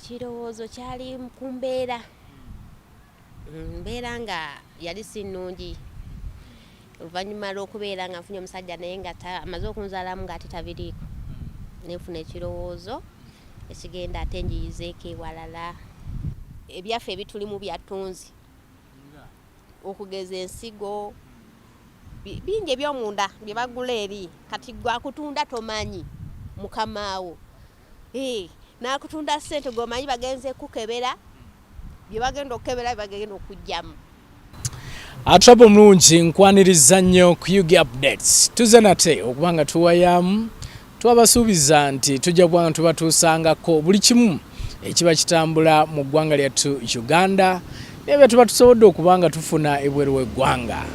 Ekirowoozo kyali ku mbeera, mbeera nga yali si nnungi oluvannyuma lw'okubeera nga nfunye omusajja naye nga amaze okunzaalamu ng'ate tabiriiko, nenfuna ekirowoozo ekigenda ate njiyizeeko ewalala. Ebyaffe ebitulimu bya ttunzi, okugeza ensigo, bingi eby'omunda bye bagula eri, kati ggwe akutunda tomanyi mukamaawo. Eeh nakutunda ssente gwe omanyi bagenze kukebera bye bagenda okukebera bye bagenda okujjamu. Atrap omulungi nkwaniriza nnyo ku UG Updates. Tuze nate okuba nga tuwayaamu, twabasuubiza nti tujja kuba nga tubatuusangako buli kimu ekiba kitambula mu ggwanga lyattu Uganda nebye tuba tusobodde okuba nga tufuna ebweru w'eggwanga.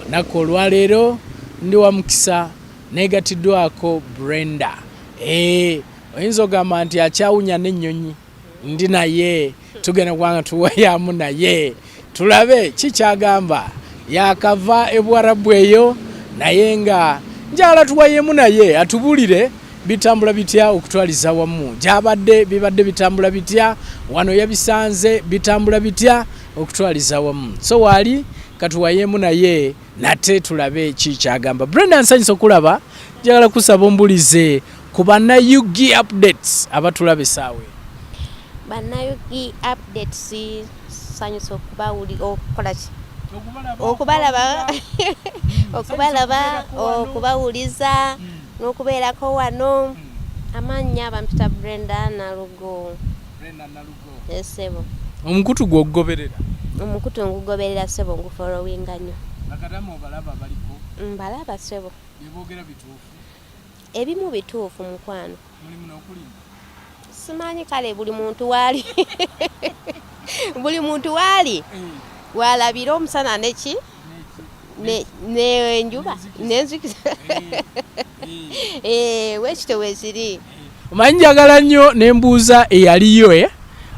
Olunaku olwaleero ndi wa mukisa neegatiddwako Brenda. Eeh oyinza ogamba nti akyawunya n'ennyonyi ndi naye tugenda kubanga tuwayamu naye tulabe ki kyagamba yakava ebuwarabu eyo naye nga njagala tuwayemu naye atubulire bitambula bitya okutwaliza wamu gyabadde bibadde bitambula bitya wano yabisanze bitambula bitya okutwaliza wamu so waali katuwayemu naye nate tulabe ki kyagamba. Brenda nsanyusa okulaba, njagala kusaba ombulize ku banna UG updates abatulaba esaawa eno. Banna UG updates nsanyusa okubawuli okukola ki okubalaba okubalaba okubawuliza n'okubeerako wano. Amannya bampita Brenda Nalugo. Brenda Nalugo. Ssebo. Omukutu gwo ogugoberera? Omukutu ngugoberera ssebo, ngufollowinga nnyo. Bakadaama obalaba baliko? Mbalaba ssebo. Bye boogera bituufu? Ebimu bituufu mukwano. Mulimu n'okulimba? Simanyi kale buli muntu waali buli muntu waali walabira omusana neki n'enjuba n'enzikiza wekityo wekiri. Omanyi njagala nnyo ne mbuuza eyaliyo eh?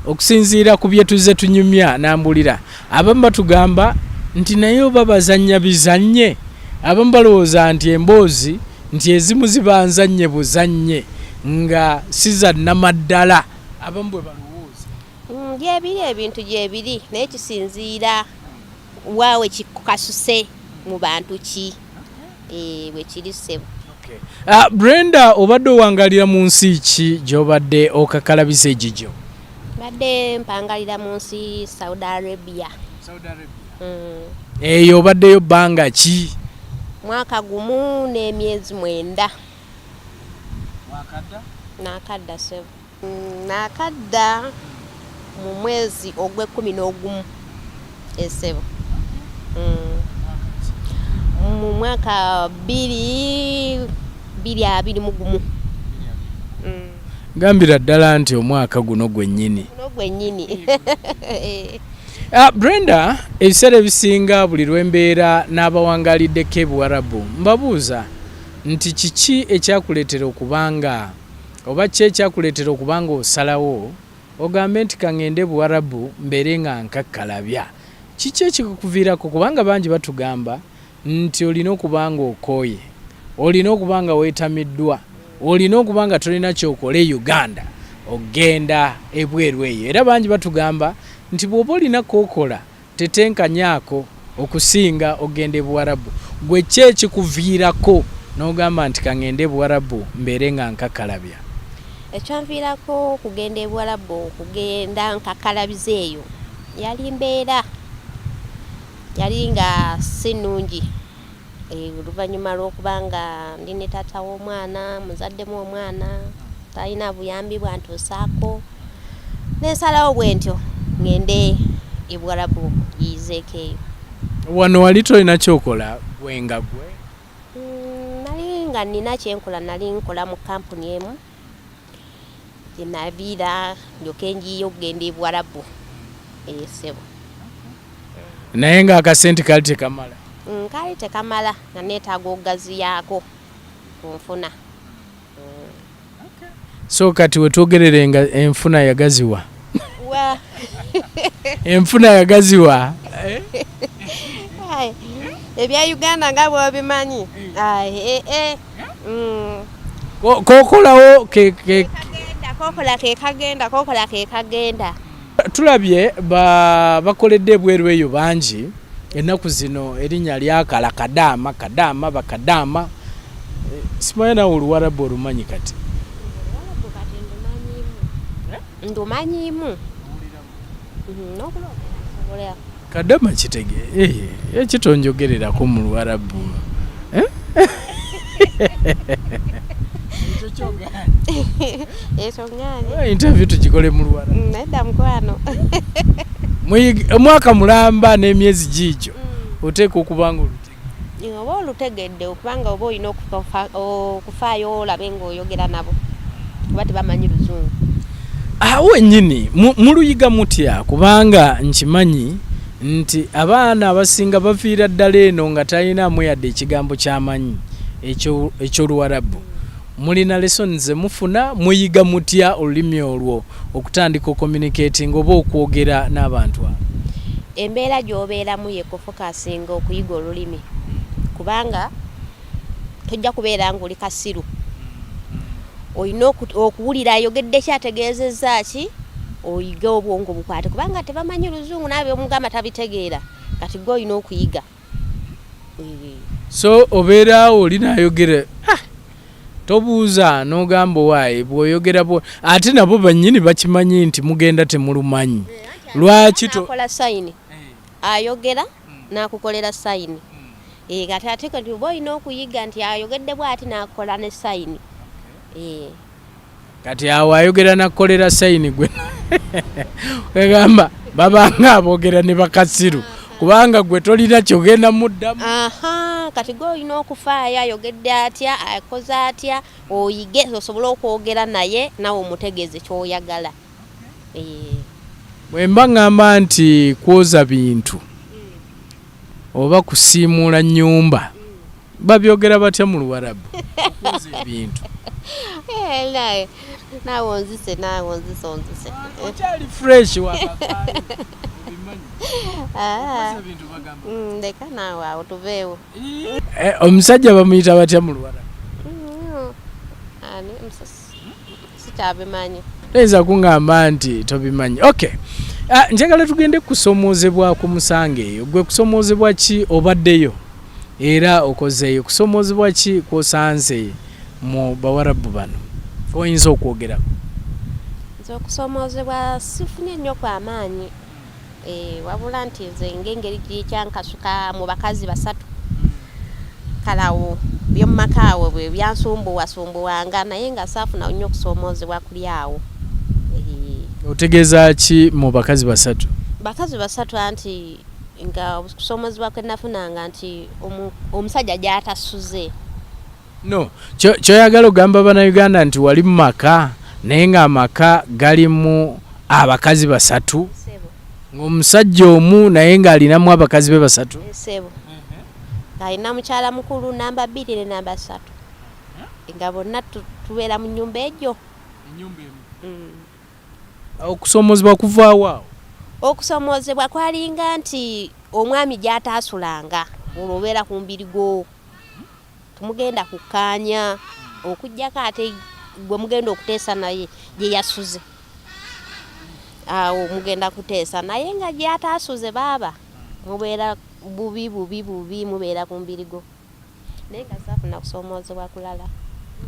Okusinziira ku bye tuzze tunyumya n'ambulira, abamu batugamba nti naye oba bazannya bizannye, abamu balowooza nti emboozi nti ezimu ziba nzannye buzannye nga si za nnamaddala, abamu bwe balowooza. Gyebiri ebintu gyebiri naye kisinziira wa we kikukasuse mu bantu ki bwe kiri ssebo. Brenda obadde owangalira mu nsi ki gy'obadde okakalabiza egigyo? Mbadde mpangalira mu nsi Saudi Arabia. Saudi Arabia. Eyo obaddeyo bbanga ki? Mwaka gumu n'emyezi 9. Wakadda? Nakadda ssebo. Nakadda mu mwezi ogw'ekkumi n'ogumu esebo mu mwaka 2021. Gambira ddala nti omwaka guno gwennyini. Guno gwennyini. Brenda, ebiseera ebisinga buli lwe mbeera n'abawangaliddeko e Buwarabu mbabuuza nti kiki ekyakuleetera okuba nga Oba ki ekyakuleetera okuba nga osalawo ogambe nti kangende e Buwarabu mbeere nga nkakkalabya? Kiki ekikuviirako kubanga bangi batugamba nti olina okuba nga okooye, olina okuba nga weetamiddwa, olina okuba nga tolina ky'okola e Uganda okugenda ebweru eyo era bangi batugamba nti bw'oba olina k'okola Tetenkanyaako okusinga okugenda e Buwarabu. Ggwe ki ekikuviirako n'ogamba nti kangende e Buwarabu mbeere nga nkakalabya? Ekyanviirako okugenda e Buwarabu okugenda nkakalabiza eyo yali mbeera yali nga si nnungi oluvannyuma lw'okuba nga ndi ne taata w'omwana, muzaddemu omwana talina buyambi bwantuusaako. Nensalawo bwentyo ngende e Buwarabu njiyizeeko eyo. Wano wali tolina kyokola gwe nga gwe? Nali nga nina kyenkola, nali nkola mu kampuni emu gyenaviira ndyoke njiye okugenda e Buwarabu. Eeh ssebo. Naye nga akasente kaali tekamala? Kaali tekamala nga neetaaga okugaziyaako ku nfuna. So kati wetwogerere nga enfuna yagaziwa. Enfuna yagaziwa. Ebya Uganda nga bwobimanyi. Kokolawo ke kagenda Kokola ke kagenda, kokola ke kagenda. Tulabye bakoledde ebweru eyo bangi ennaku zino, erinnya lyakala kadaama, kadaama, bakadaama. Simanyi nawe Oluwarabu olumanyi kati? Oluwarabu kati ndumanyiimu, ndumanyiimu n'okulogera nsobola. Kadama kitege ekitonjogererako mu Luwarabu. Ekyo kyogaanye? Ekyo ŋŋaanye. Interview tugikole mu Luwarabu? Nedda mukwano. Omwaka mulamba n'emyezi giigyo oteeka okuba nga olutegedde. Oba olutegedde, okubanga oba olina okufaayo olabe ng'oyogera nabo, kuba tebamanyi Luzungu. Awo wennyini muluyiga mutya? Kubanga nkimanyi nti abaana abasinga baviira ddala eno nga talinamu yadde ekigambo kyamanyi eky'Oluwarabu. Mulina lessons ze mufuna? Muyiga mutya olulimi olwo okutandika ocommunicating oba okwogera n'abantu abo? Embeera gy'obeeramu yekufokasinga okuyiga olulimi, kubanga tojja kubeera ng'oli kasiru. Olina okuwulira ayogedde ki, ategeezezza ki, oyige obwongo bukwate, kubanga tebamanyi Luzungu, naawe byomugamba tabitegeera. Kati gwe olina okuyiga. So obeeraawo oli naayogera, tobuuza n'ogamba owaaye bw'oyogera ate nabo bannyini bakimanyi nti mugenda temulumanyi. Lwaki Akola sign, ayogera n'akukolera sign. Kati ate kati oba olina okuyiga nti ayogedde bw'ati n'akola ne sign. Kati awo ayogera nakukolera sign, gwe egamba babanga aboogera ne bakasiru, kubanga gwe tolina kyogenda muddamu. Aha, kati gwe olina okufaayo ayogedde atya, akoze atya, oyige osobole okwogera naye, nawe omutegeeze kyoyagala. Bwe mba ŋŋamba nti kwoza bintu oba kusiimuula nnyumba, babyogera batya mu Luwarabu, okwoza ebintu? Naye naawe onzise, naawe onzise, onzise. Okyali fresh, wakavaayo, obimanyi. Okwoza ebintu bagamba? Leka naawe, awo tuveewo. Omusajja bamuyita batya mu Luwarabu? Ani sikyabimanyi. Toyinza kuŋŋamba nti tobimanyi. Okay. Ah, njagala tugende kusomoozebwa ku musango eyo. Gwe kusomoozebwa ki obaddeyo era okozeeyo? Kusomoozebwa ki kwosanze mu Bawarabu bano oyinza okwogerako? Nze okusomoozebwa sifunye nnyo kwamaanyi, wabula nti nze ng'engeri gikyankasuka mu bakazi basatu, kale awo byomumaka awo bwe byansumbuwasumbuwanga, naye nga saafuna nnyo okusoomoozebwa kuli awo. Otegeeza ki mu bakazi basatu? Bakazi basatu, anti nga okusomoozebwa kwe nafunanga nti omusajja gy'atasuze. No, kyoyagala ogamba Bannayuganda nti wali mu maka naye ng'amaka galimu abakazi basatu, ng'omusajja omu naye ng'alinamu abakazi be basatu? Sebo, ng'alina mukyala mukulu, namba 2 ne namba 3, nga bonna tubeera mu nnyumba egyo. Okusomoozebwa kuvaawo awo? Okusomoozebwa kwalinga nti omwami gy'ataasulanga, olwo obeera ku mbirigo, tumugenda kukkaanya, okugyako ate gwe mugenda okuteesa naye gye yasuze, awo mugenda kuteesa naye. Nga gy'ataasuze, baaba mubeera bubi bubi bubi, mubeera ku mbirigo, naye nga saafuna kusoomoozebwa kulala.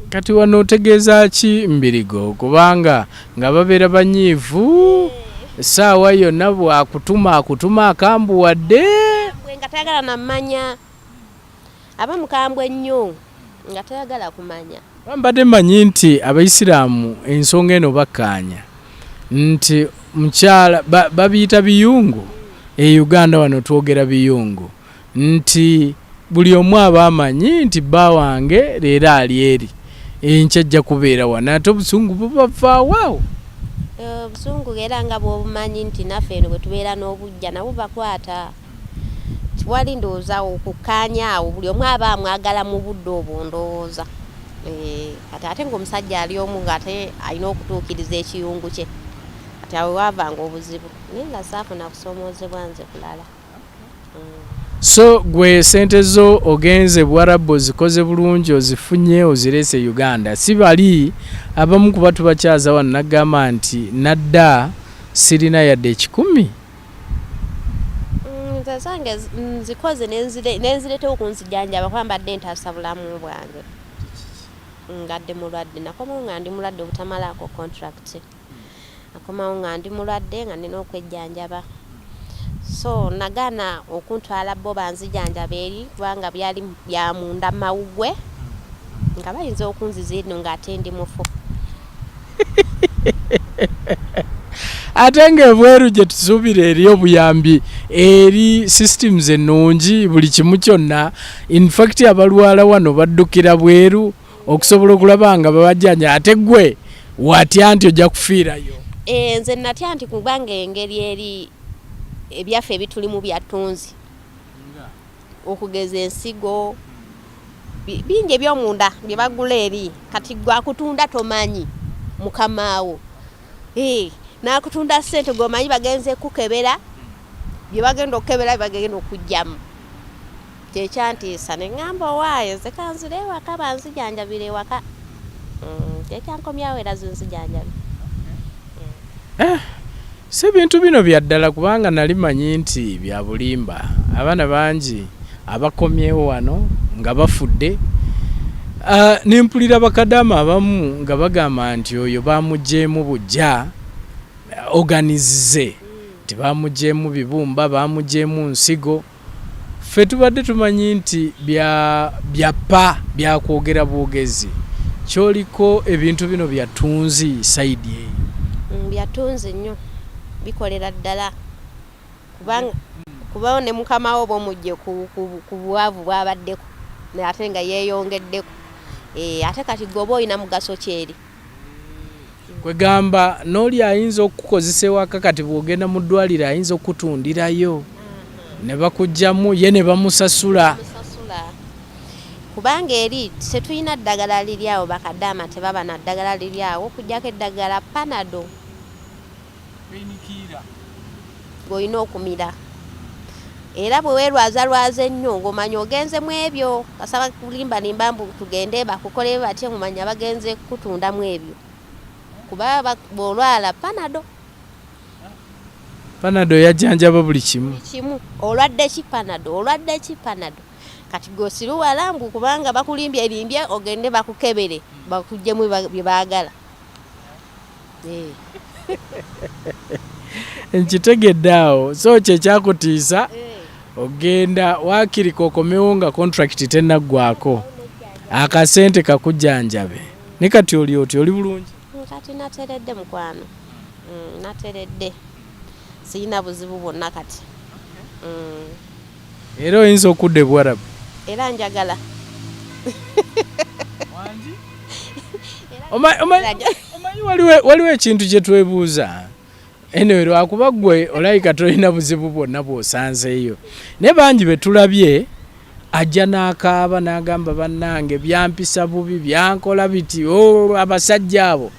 Kati wano otegeeza ki mbirigo? Kubanga nga babeera banyiivu essaawa yonna, bwakutuma akutuma akambuwadde? Bwe nga tayagala namanya, aba mukambwe nnyo nga tayagala kumanya. Mbadde mmanyi nti Abaisiraamu ensonga eno bakkaanya nti mukyala babiyita biyungu. E Uganda wano twogera biyungu, nti buli omu aba amanyi nti bba wange leero ali eri, enkya ajja kubeera wano, ate obusungu bubavaawo awo? Obusungu era nga bw'obumanyi nti naffe eno bwe tubeera n'obujja nabwo bakwata. Wali ndowooza okukkaanya awo buli omu aba amwagala mu budde obwo, ndowooza. Kati ate ng'omusajja ali omu, ng'ate alina okutuukiriza ekiyungu kye, kati awo waavanga obuzibu, naye nga saafuna kusoomoozebwa nze kulala. So gwe sente zo ogenze Buwarabu ozikoze bulungi ozifunye ozireese e Uganda. Si bali abamu kuba tubakyaza wano nagamba nti nadda sirina yadde ekikumi. Nze zange nzikoze nenzireeta okunzijanjaba kuba mbadde ntaasa bulamu bwange. Ngadde mulwadde, nakomawo nga ndi mulwadde obutamalaako contract. Nakomawo nga ndi mulwadde nga nina okwejjanjaba. So nagaana okuntwala bo banzijanjaba eri kubanga byali bya munda mawuggwe nga bayinza okunziza eno ng'ate ndi mufu. Ate ng'ebweru gye tusuubira eri obuyambi, eri systems ennungi, buli kimu kyonna. In fact abalwala wano baddukira bweru okusobola okulaba nga babajjanja, ate gwe watya nti ojja kufiirayo? Nze natya nti kubanga engeri eri ebyaffe ebitulimu bya ttunzi, okugeza ensigo bingi ebyomunda bye bagula eri, kati gwe akutunda tomanyi mukamaawo n'akutunda ssente gweomanyi bagenze kukebera bye bagenda okukebera bye bagenda okuggyamu. Kyekyantiisa ne ŋŋamba owaaye nze kanzire ewaka banzijanjabire ewaka. Kyekyankomyawo era zinzijanjabi. Si bintu bino bya ddala kubanga nali manyi nti bya bulimba. Abaana bangi abakomyewo wano nga bafudde. Ne mpulira bakadaama abamu nga bagamba nti oyo bamuggyeemu buggya organs ze, nti bamuggyeemu bibumba, bamuggyeemu nsigo. Ffe tubadde tumanyi nti bya bya ppa bya kwogera bwogezi. Ky'oliko ebintu bino bya ttunzi sayidi eyo? Bya ttunzi nnyo, bikolera ddala kubanga kuba ne mukama wo oba omuggye ku bwavu bw'abaddeko ate nga yeeyongeddeko. Ate kati ggwe oba olina mugaso ki eri? Kwegamba n'oli ayinza okukukozesa ewaka kati bw'ogenda mu ddwaliro ayinza okukutundirayo ne bakuggyamu ye ne bamusasula. Kubanga eri tetulina ddagala liri awo, bakadaama tebaba na ddagala liri awo okuggyako eddagala panado. Ng'olina okumira era bwe weerwazalwaza ennyo ng'omanya ogenze mu ebyo kasaba kulimbalimba mbu tugende bakukole batya ng'omanya bagenze kukutundamu ebyo kuba bw'olwala panado. Panado yajjanjaba buli kimu. Buli kimu olwadde ki panado, olwadde ki panado. Kati gwe osiruwala mbu kubanga bakulimbye limbye ogende bakukebere bakuggyemu bye baagala. Nkitegedde awo. So kyekyakutiisa ogenda waakiri kokomewo nga contract tenaggwako akasente kakujjanjabe. Ne kati oli otya, oli bulungi? Kati nateredde mukwano, nateredde sirina buzibu bwonna kati. Era oyinza okudda e Buwarabu? Era njagala. Omanyi waliwo ekintu kye twebuuza. Anyway, lwakuba ggwe olabika tolina buzibu bwonna bw'osanzeeyo, naye bangi be tulabye ajja n'akaaba n'agamba bannange byampisa bubi, byankola biti, oh, abasajja abo.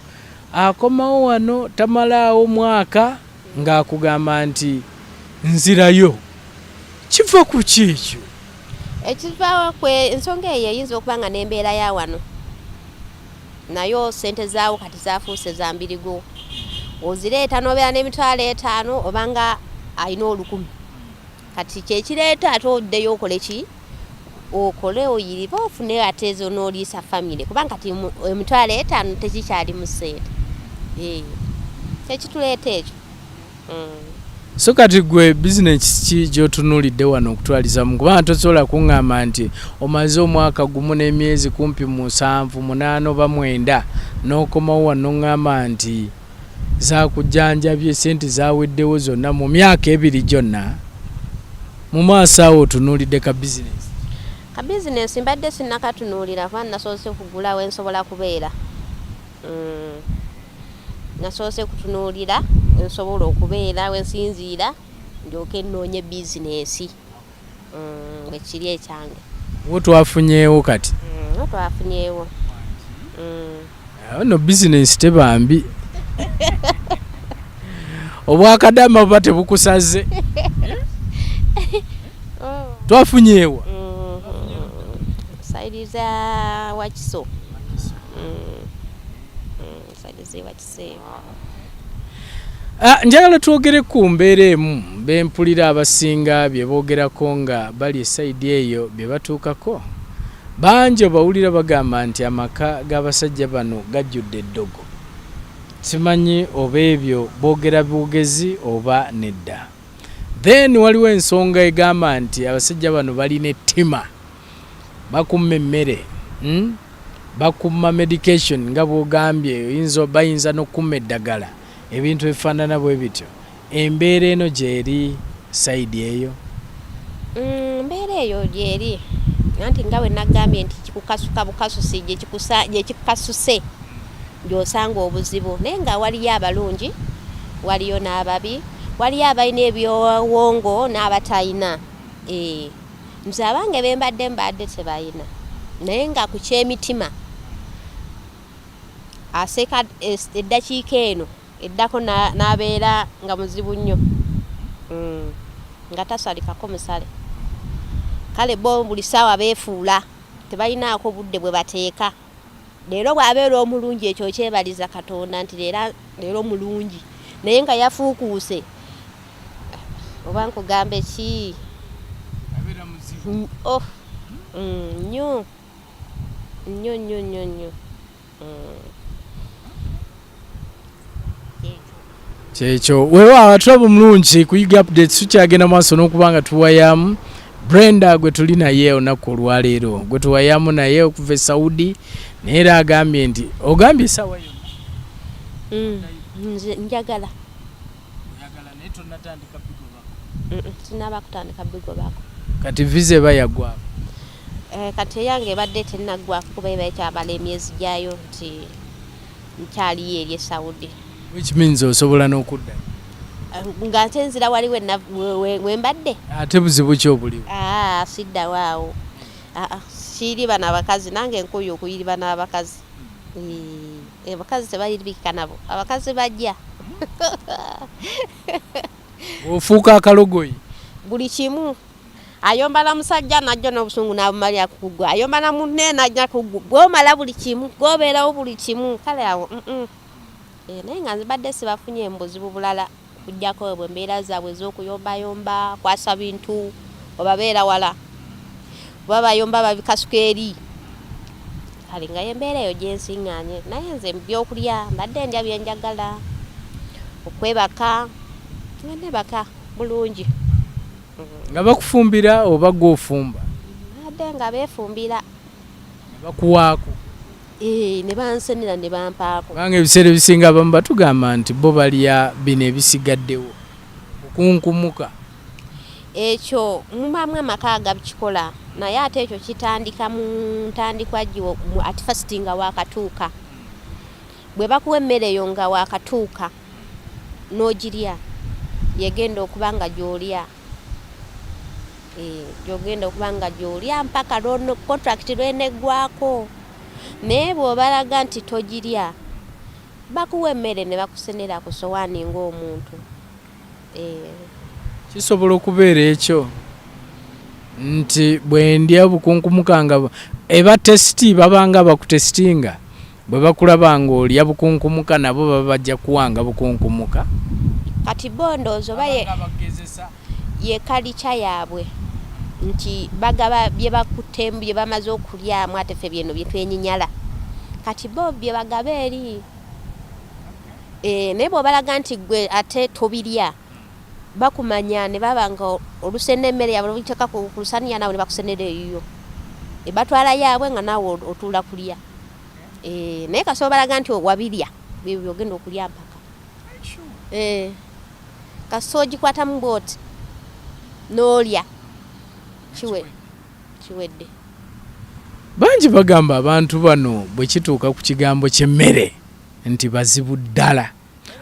Akomawo wano tamalaawo mwaka ng'akugamba nti nzirayo. Kiva ku ki ekyo? Ekivaawo kwe ensonga eyo eyinza okuba nga n'embeera ya wano nayo ssente zaawo kati zafuuse za mbirigo, ozireeta n'obeera n'emitwalo etaano oba nga alina olukumi, kati kyekireeta ate oddeyo okole ki, okole oyiribe ofune ate ezo n'oliisa famire, kubanga kati emitwalo etaano tekikyalimu ssente. Kyekituleeta ekyo. So kati gwe bizinensi ki gy'otunuulidde wano okutwalizamu, kubanga tosobola kuŋŋamba nti omaze omwaka gumu n'emyezi kumpi musanvu munaana oba mwenda n'okomawo wano n'oŋŋamba nti zakujjanjabye ssente zaweddewo zonna mu myaka ebiri gyonna. Mu maaso awo otunuulidde ka bizinensi? Ka bizinensi mbadde sinnakatunuulira kuba nasoose kugula we nsobola kubeera. Nasoose kutunuulira nsobola okubeera we nsinziira ndyoke nnoonye bizinensi bwe kiri ekyange. Wo twafunyeewo kati? Wo twafunyeewo. Awo nno bizinensi teba mbi. Obwakadaama buba tebukusaze. Twafunyeewa? Side za Wakiso. Side za Wakiso. Ah, njagala twogere ku mbeera emu bempulira abasinga bye boogerako nga bali e side eyo bye batuukako. Bangi obawulira bagamba nti amaka g'abasajja bano gajjudde eddogo. Simanyi oba ebyo boogera bwogezi oba nedda. Then waliwo ensonga egamba nti abasajja bano balina ettima, bakumma emmere, Bakumma medication nga bw'ogambye, bayinza n'okukumma eddagala, ebintu ebifaanana bwe bityo. Embeera eno gyeri side eyo? Mbeera eyo gyeri, anti nga bwe nagambye nti kikukasuka bukasusi, gye kikukasuse gy'osanga obuzibu, naye nga waliyo abalungi, waliyo n'ababi, waliyo abalina ebyowongo n'abatalina. Nze abange be mbadde mbadde tebalina, naye nga ku ky'emitima aseka eddakiika eno eddako n'abeera nga muzibu nnyo, nga tasalikako musale. Kale bo buli ssaawa beefuula, tebalinaako budde bwe bateeka. Leero bw'abeera omulungi ekyo okyebaliza Katonda nti leero mulungi, naye nga yafuukuuse oba nkugambe ki? Oh, nnyo nnyo nnyo nnyo nnyo. Kyekyo. Weewaawo, atulaba omulungi ku Yiga Updates, tukyagenda maaso n'okuba nga tuwayamu Brenda gwe tuli naye olunaku olwaleero, gwe tuwayamu naye okuva e Saudi, naye era agambye nti ogambye essaawa yonna. Nze njagala. Oyagala naye tonnatandika bigobako. Sinnaba kutandika bigobako. Kati visa eba yaggwako? Kati eyange ebadde tennaggwako kuba eba ekyabala emyezi gyayo nti nkyaliyo eri e Saudi. Which means osobola n'okuddayo. Nga nte nzira wali we mbadde. Ate buzibu ki obuliwo? Siddawo awo. Siyiriba n'abakazi, nange nkooye okuyiriba n'abakazi. Abakazi tebayiribika nabo, abakazi bajja. Ofuuka akalogoyi. Buli kimu. Ayomba na musajja n'ajja n'obusungu n'abumalira ku ggwe, ayomba na munne n'ajja ku ggwe, gw'omala buli kimu, gw'obeerawo buli kimu. Kale awo Naye nga nze mbadde sibafunye mu buzibu bulala okuggyako bwe mbeera zaabwe ez'okuyombayomba, kwasa bintu, obabeera wala, oba bayomba babikasuka eri. Kale nga y'embeera eyo gye nsiŋŋaanye, naye nze mu byokulya mbadde ndya bye njagala, okwebaka nga neebaka bulungi. Nga bakufumbira oba ggwe ofumba? Mbadde nga beefumbira. Ne bakuwaako? Ne bansenera ne bampaako. Kubanga ebiseera ebisinga abamu batugamba nti bo balya bino ebisigaddewo, bukunkumuka. Ekyo mubaamu amaka agabikikola, naye ate ekyo kitandika mu ntandikwa at first nga waakatuuka. Bwe bakuwa emmere eyo nga waakatuuka n'ogirya, y'egenda okuba nga gy'olya. Gy'ogenda okuba nga gy'olya mpaka contract lw'eneggwaako. Naye bw'obalaga nti togirya, bakuwa emmere ne bakusenera ku ssowaani ng'omuntu. Kisobola okubeera ekyo nti bwe ndya obukunkumuka nga eba test, babanga bakutesitinga, bwe bakulaba ng'olya bukunkumuka nabo baba bajja kuwanga bukunkumuka. Kati bo ndowooza oba ye kalica yaabwe nti bagaba bye bakutte bye bamaze okulyamu, ate ffe byeno bye twenyinyala. Kati bo bye bagaba eri. Naye bw'obalaga nti ggwe ate tobirya, bakumanya ne baba nga olusena emmere yaabwe olugiteeka ku lusaniya naawe ne bakusenera eyiyo. Batwala yaabwe nga naawe otuula kulya. Naye kasita obalaga nti wabirya, byebyo by'ogenda okulya mpaka. Kasita ogikwatamu bw'oti n'olya, kiwedde. Bangi bagamba abantu bano bwe kituuka ku kigambo ky'emmere nti bazibu ddala.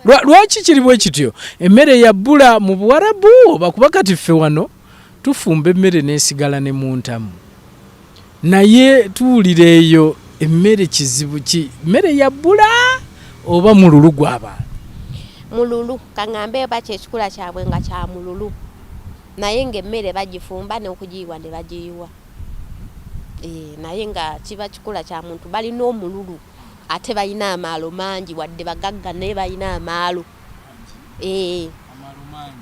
Lwaki kiri bwe kityo? Emmere yabbula mu Buwarabu oba? Kuba kati ffe wano tufumba emmere n'esigala ne mu ntamu, naye tuwulira eyo emmere kizibu ki? Mmere yabbula oba mululu gw'abantu? Mululu, kaŋŋambe oba kyekikula kyabwe nga kya mululu. Naye ng'emmere bagifumba n'okugiyiwa ne bagiyiwa. Eh, naye nga kiba kikula kya muntu, balina omululu ate balina amaalo mangi, wadde bagagga naye balina amaalo eh,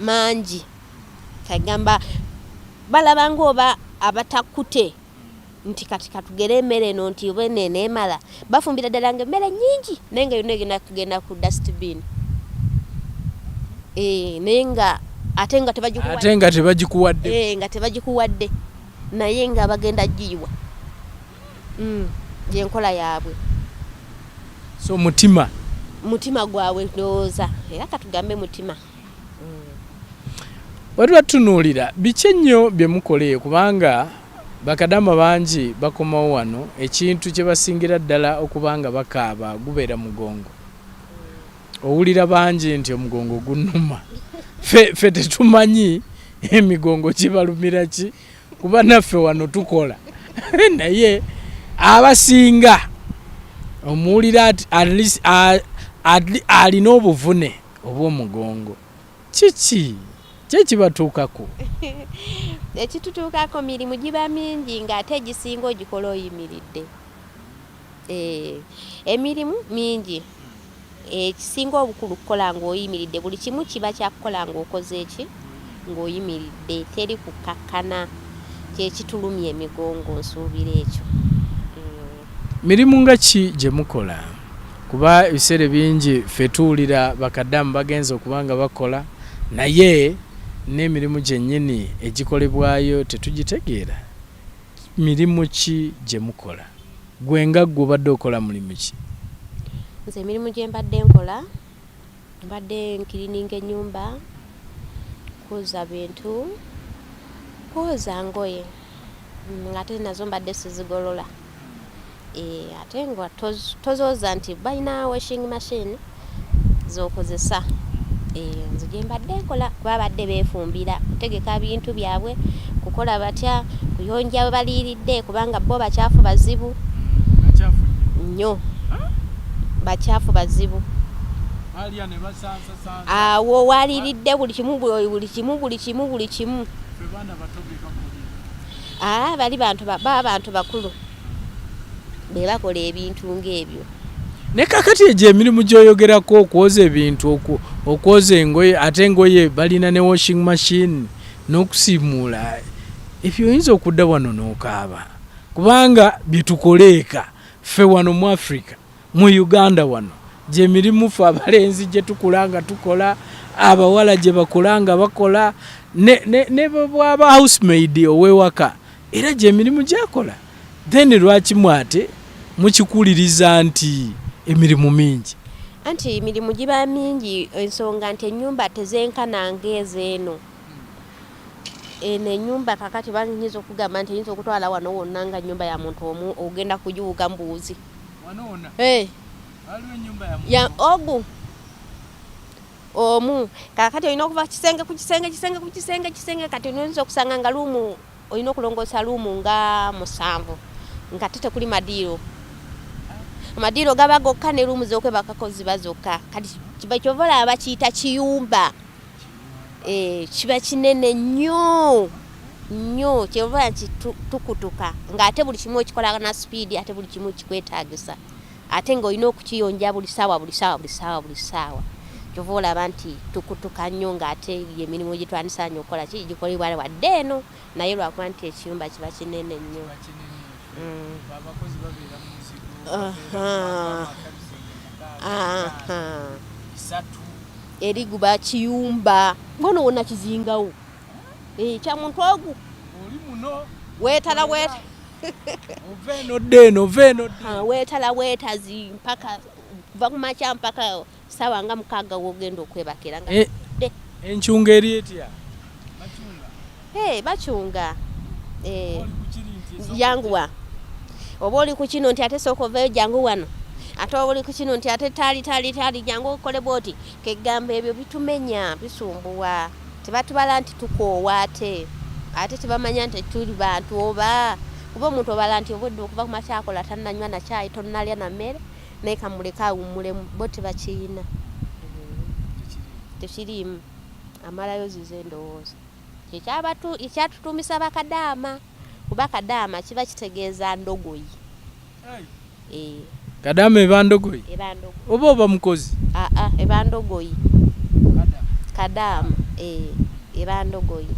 mangi. Kagamba balaba ng'oba abatakute nti kati katugere emmere eno nti oba eno eneemala, bafumbira ddala nga emmere nnyingi naye nga yonna egenda kugenda ku dustbin. Eh, naye nga ate nga tebagikuwadde, ate nga tebagikuwadde, eh, nga tebagikuwadde naye nga bagenda giyiwa. Yenkola yaabwe. So mutima, mutima gwabwe ndowooza, era katugambe mutima. Bwe tutunuulira biki ennyo bye mukola eyo, kubanga bakadama bangi bakomawo wano, ekintu kye basingira ddala okuba nga bakaaba gubeera mugongo. Owulira bangi nti omugongo gunnuma. Ffe tetumanyi emigongo kibalumira ki, kuba naffe wano tukola, naye abasinga omuwulira alina obuvune obw'omugongo. Kiki kyekibatuukako? Ekitutuukako, mirimu giba mingi ng'ate egisinga ogikola oyimiridde. Eh, emirimu mingi, ekisinga obukulu kukola ng'oyimiridde. Buli kimu kiba kyakukola ng'okoze eki ng'oyimiridde, teri kukakkana, kyekitulumya emigongo, nsuubira ekyo. Mirimu nga ki gye mukola? Kuba ebiseera bingi ffe tuwulira bakadamu bagenza okuba nga bakola, naye n'emirimu gyennyini egikolebwayo tetugitegeera. Mirimu ki gye mukola? Gwe nga ggwe obadde okola mulimu ki? Nze emirimu gye mbadde nkola, mbadde nkirininga ennyumba, kwoza bintu, kwoza ngoye, ng'ate nazo mbadde sizigolola. E, ate nga tozooza nti balina washing machine z'okozesa. E, nze gye mbadde nkola, kuba badde beefumbira, kutegeka bintu byabwe, kukola batya, kuyonja we baliiridde, kubanga bo bakyafu bazibu nnyo, bakyafu bazibu. Awo waliiridde buli kimu, buli kimu, buli kimu, buli kimu. Aa, bali bantu baba bantu bakulu be bakola ebintu ng'ebyo. Ne kakati egyo emirimu gy'oyogerako, okwoza ebintu, okwoza engoye, ate engoye balina ne washing machine, n'okusiimuula, ebyo oyinza okudda wano n'okaaba, kubanga bye tukola eka ffe wano mu Africa, mu Uganda wano, gyemirimu ffe abalenzi gye tukula nga tukola, abawala gye bakula nga bakola, ne bwaba housemaid ow'ewaka era gyemirimu gyakola. Then lwaki mwate mukikuliriza nti emirimu mingi? Anti emirimu giba mingi, ensonga nti ennyumba tezenkana ng'ezeeno. Eno ennyumba kakati bayinza okugamba nti eyinza okutwala wano wonna nga nnyumba ya muntu omu, ogenda kugiwuga mbuuzi. Hey. Ya ogu omu kakati olina okuva kisenge ku kisenge, kisenge ku kisenge, kisenge. Kati oyinza okusanga nga luumu olina okulongoosa luumu nga 7, nga te tekuli madiiro, amadiiro gaba gokka ne luumu z'okwebakako ziba zokka. Kati kiba kyova olaba bakiyita kiyumba. Eh, kiba kinene nnyo nnyo, kyova nti tukutuka ng'ate buli kimu okikola na sipiidi, ate buli kimu kikwetaagisa, ate ng'olina okukiyonja buli saawa, buli saawa, buli saawa, buli saawa. Kyova olaba nti tukutuka nnyo, ng'ate emirimu gitwandisaanye okukola ki gikolebwa wadde eno, naye lwakuba nti ekiyumba kiba kinene nnyo. Aha. Eri guba kiyumba ngono wonna kizingawo. Eh, kya muntu ogu weetala weeta weetala weetazi mpaka kuva ku makya mpaka saawa nga 6 wogenda okwebakira nga eh, enkyunga eri etya? Hey, bacunga. Eh, yanguwa oba oli ku kino nti ate sooka ovayo jangu wano, ate oba oli ku kino nti ate taali taali taali jangu okole bwoti. Kegamba ebyo bitumenya, bisumbuwa, tebatubala nti tukoowa, ate tebamanya nti tuli bantu, oba kuba omuntu obala nti obwedde okuva ku makya akola, tannanywa na kyayi, tonnalya na mmere, naye kamuleke awummulemu. Bo tebakiyina, tekiriimu, amalayo zize endowooza. Ekyatutumisa bakadaama, kuba kadaama kiba kitegeeza ndogoyi. Eh. Kadaama eba ndogoyi? Eba ndogoyi. Oba oba mukozi? Aa, eba ndogoyi. Kadaama eba ndogoyi.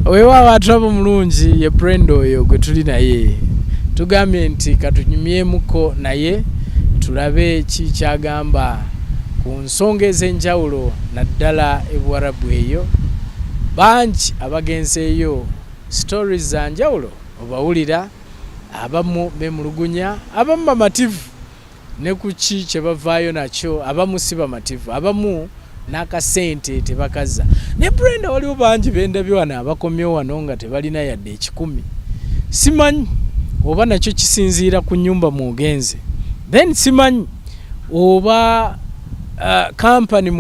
Weewaawo, atulaba omulungi, ye Brenda oyo gwe tuli naye. Tugambye nti katunyumyemuko naye tulabe ki kyagamba ku nsonga ez'enjawulo, naddala ebuwarabu eyo. Bangi abagenzeeyo, stories za njawulo obawulira, abamu bemulugunya, abamu bamativu ne ku ki kye bavaayo nakyo, abamu si bamativu, abamu n'akasente tebakazza. Ne Brenda, waliwo bangi bendabye wano abakomyewo wano nga tebalina yadde 100. Simanyi oba nakyo kisinziira ku nnyumba mw'ogenze, then simanyi oba kampani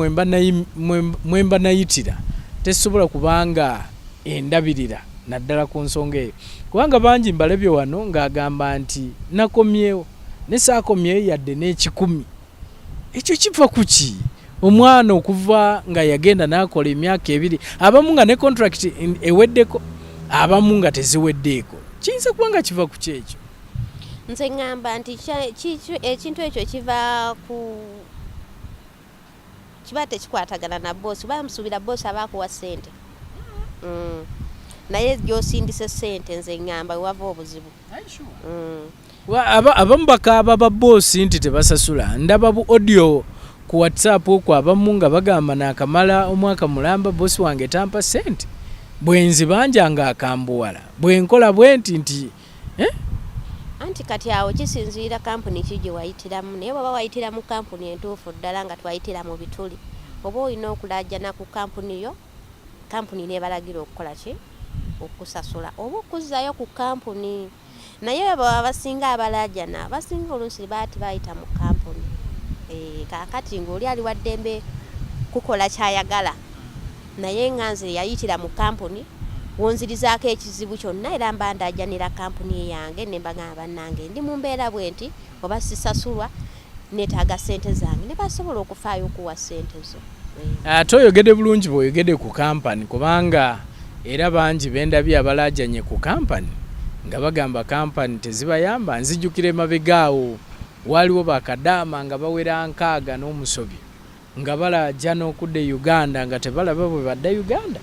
mwemba nayitira tesobola kubanga endabirira naddala ku nsonga eyo, kubanga bangi mbalabye wano ng'agamba nti nakomyewo ne saakomyeyo yadde n'ekikumi. Ekyo kiva ku ki? Omwana okuva nga yagenda n'akola emyaka 2, abamu nga ne contract eweddeko, abamu nga teziweddeeko, kiyinza kuba nga kiva ku ki ekyo? Nze ŋŋamba nti ekintu ekyo kiva ku kiba tekikwatagana na boosi, kuba musuubira boosi aba akuwa ssente, naye gy'osindise ssente, nze ŋŋamba wewava obuzibu. Abamu bakaaba ba boosi nti tebasasula. Ndaba bu audio ku WhatsApp okwo, abamu nga bagamba naakamala omwaka mulamba boosi wange tampa ssente, bwenzibanja nga akambuwala, bwenkola bwe nti nti, eh? Anti kati awo kisinziira kampuni ki gye wayitiramu, naye bw'oba wayitira mu kampuni entuufu ddala, nga twayitira mu bituli, oba olina okulaajana ku kampuni yo, kampuni n'ebalagira okukola ki, okusasula oba okuzzaayo ku kampuni. Naye bwe abasinga abalaajana, abasinga oluusi baati bayita mu kampuni. Kaakati ng'oli ali wa ddembe kukola kyayagala, naye nga nze yayitira mu kampuni, wonzirizaako ekizibu kyonna, era mba ndaajanira kampuni yange ne mbagamba, bannange, ndi mu mbeera bwe nti, oba sisasulwa, neetaaga ssente zange, ne basobola okufaayo okuwa ssente zo. Ate oyogedde bulungi bw'oyogedde ku kampani, kubanga era bangi bendabye abalaajanye ku kampani nga bagamba kampani tezibayamba. Nzijukira emabega awo waaliwo bakadaama nga bawera 60 n'omusobyo nga balaajana okudda e Uganda, nga tebalaba bwe badda Uganda,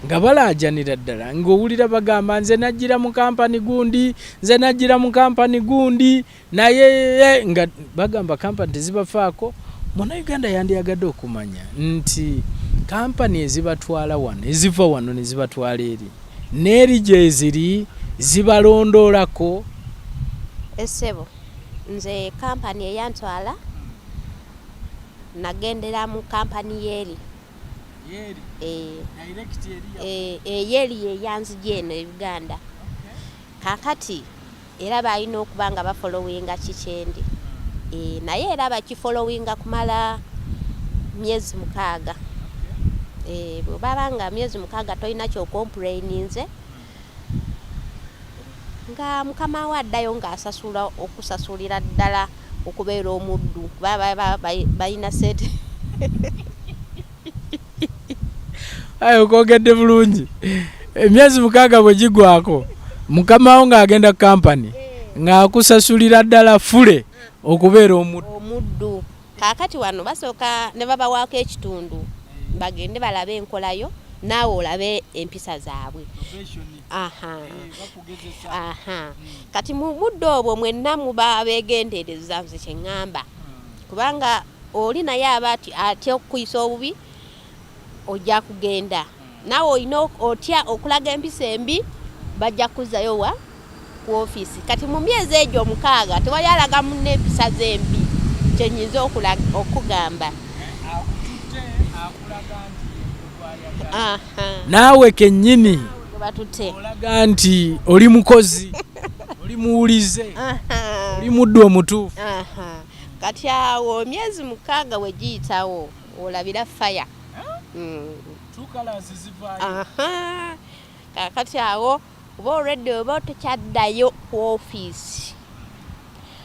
nga balaajanira ddala, ng'owulira bagamba, nze najjira mu kampani gundi, nze najjira mu kampani gundi, naye nga bagamba kampani tezibafaako. Munnayuganda yandyagadde okumanya nti kampani ezibatwala wano, eziva wano ne zibatwala eri, n'eri gyeziri zibalondoolako? Essebo, nze kampani eyantwala, nagendera mu kampani yeeri. Eyeeri yeyanzija eno e Uganda. Kakati era balina okuba nga bafollowinga kikyendi, naye era bakifollowinga kumala myezi 6. Bwebaba nga myezi 6 tolina kyocomplaininze, nga mukama we addayo ng'asasula, okusasulira ddala okubeera omuddu, kuba balina sente. Aye okwogedde bulungi. Emyezi 6 bwe gigwako, mukama wo ng'agenda kampani ng'akusasulira ddala fule okubeera omuddu. Omuddu. Kaakati wano basooka ne babawaako ekitundu bagende balabe enkolayo, naawe olabe empisa zaabwe. Aha, kati mu budde obwo mwenna muba beegendereza, nze kye ŋŋamba, kubanga oli naye aba atya okukuyisa obubi, ojja kugenda naawe olina otya okulaga empisa embi, bajja kukuzzayo wa ku ofiisi. Kati mu myezi egyo 6 tewali alaga munne empisa zembi, kyenyinza okugamba. Naawe kennyini batute olaga nti oli mukozi, oli muwulize, oli muddu omutuufu. Kati awo emyezi 6 we giyitawo, olabira faya. Kakati awo oba olwedde oba tokyaddayo ku ofiisi,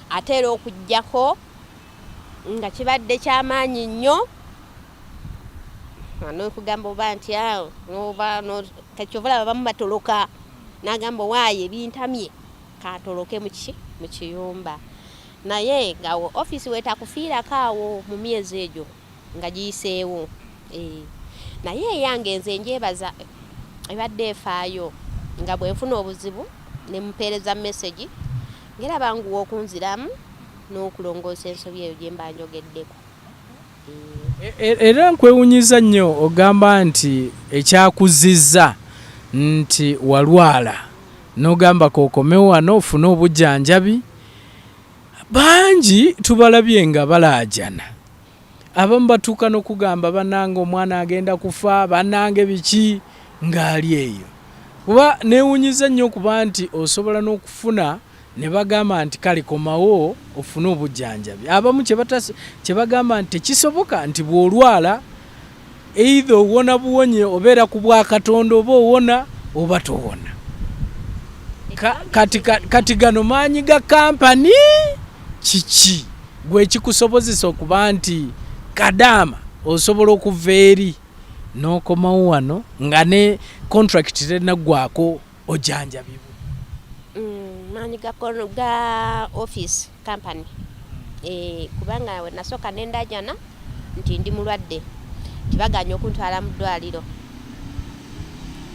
ate era okugjako nga kibadde kyamaanyi nnyo. Nokugamba oba nti awo noba kyova olaba bamu batoloka nagamba owaaye bintamye katoloke muki mu kiyumba naye nga ofiisi wetakufiirako awo mu myezi egyo nga giyiseewo eh. Naye eyange nze njebaza ebadde efaayo nga bwenfuna obuzibu ne mupeereza message ngera banguwa okunziramu n'okulongoosa ensobi eyo gye mba njogeddeko. Era nkwewunyiza nnyo ogamba nti ekyakuzizza nti walwala n'ogamba k'okomewo wano ofune obujjanjabi. Bangi tubalabye nga balaajana, abamu batuuka n'okugamba bannange omwana agenda kufa, bannange biki ng'ali eyo. Kuba neewunyiza nnyo okuba nti osobola n'okufuna ne bagamba nti kale komawo ofune obujjanjabi. Abamu kye bagamba nti tekisoboka nti bw'olwala either owona buwonye obeera ku bwa Katonda oba owona oba towona. Kati, kati gano maanyi ga kampani kiki gwe ekikusobozesa okuba nti kadaama osobola okuva eri n'okomawo wano nga ne contract tenaggwako ojanjabibwe? Maanyi ga office company eh, kubanga nasooka nendajana nti ndi mulwadde tibaganya okuntwala mu ddwaliro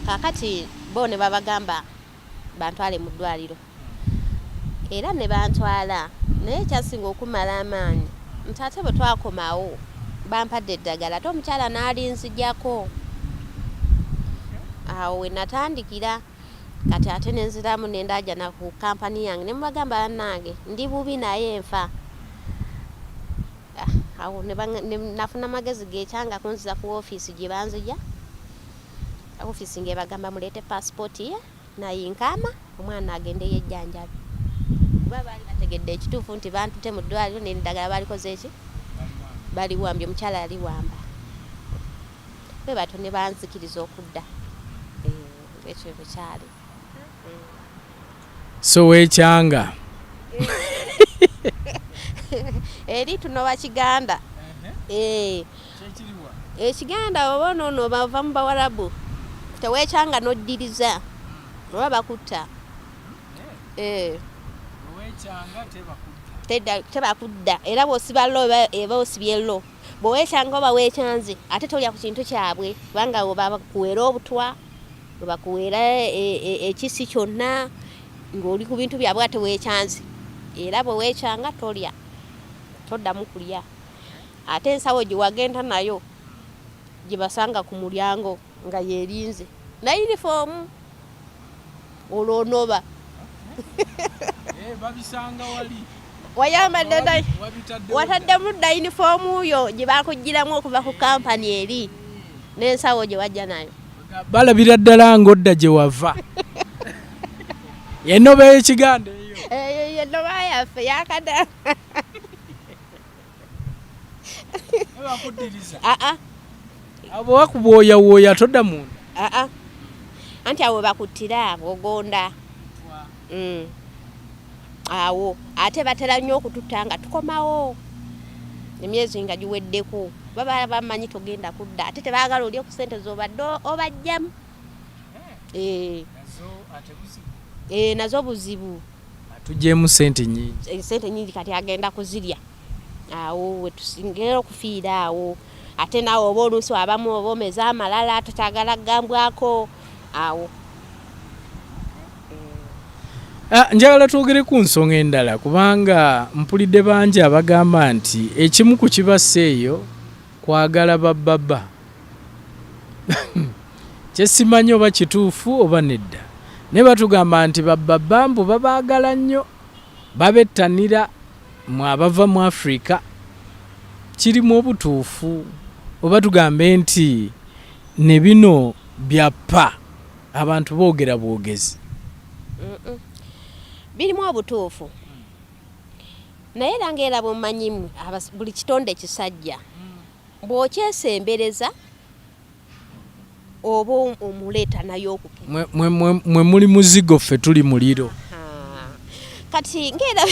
kakati bo ne babagamba bantwale mu ddwaliro era ne bantwala naye ekyasinga okumala amaanyi nti ate bwe twakomawo bampadde eddagala ate omukyala n'alinzigyako awo we natandikira kati ate nenziramu nendajana ku kampani yange ne mubagamba bannange ndi bubi naye nfa. Ah, awo nafuna magezi gekyanga kunziza ku ofiisi gye banzija ofiisi ng'ebagamba muleete paasipooti ye nayinkama omwana agende yejjanjabi kuba baali bategedde ekituufu nti bantute mu ddwaliro n'eddagala balikoze eki baliwambye omukyala yaliwamba bwe batyo ne banzikiriza okudda eh, ekyo bwe kyali. So wekyanga eri tunoba kiganda eh. Ekiganda oba onono bava mu bawarabu tewekyanga noddiriza oba bakutta eh. Tebakudda era bwosiba lo eba osibye lo bwewekyanga oba wekyanze ate tolya ku kintu kyabwe kubanga bakuwera obutwa webakuweera ekisi kyonna ng'oli ku bintu byabwe ate weekyanze era bwe weekyanga tolya toddamu kulya ate ensawo gye wagenda nayo gye basanga ku mulyango nga yeerinze na yunifoomu olwo onoba eh, babisanga wali wayambadde wataddemu dda yunifoomu yo gye bakuggyiramu okuva ku kampani eri n'ensawo gye wajja nayo balabira ddala ng'odda gye wava yennoba y'ekiganda eyo eyo yennoba yaffe yakada bakuddiriza aa abo bakubwoyawooya todda munda aa anti awo bakuttira ogonda mm. Awo ate batera nnyo okututta nga tukomawo emyezi nga giweddeko baba bamanyi togenda kudda ate tebaagala olye ku sente z'obadde obajjamu eh. Eh, nazo buzibu atugyemu sente nyingi eh, sente nyingi kati agenda kuzirya awo wetusingera okufiira awo ate naawe oba oluusi abamu oba omeze amalala tokyagala kugambwako awo. Ah, njagala twogere ku nsonga endala kubanga mpulidde bangi abagamba nti ekimu ku kibassa eyo kwagala bababa kyesimanyi oba kituufu oba nedda naye batugamba nti bababa mbu babaagala nnyo babettanira mwe abava mu Africa kirimu obutuufu oba tugambe nti ne bino bya ppa abantu boogera bwogezi? Birimu obutuufu naye era nga era bwomanyi buli kitonde kisajja bw'okyesembereza oba omuleeta naye okukema. Mwe muli muzigo ffe tuli muliro. Kati ng'era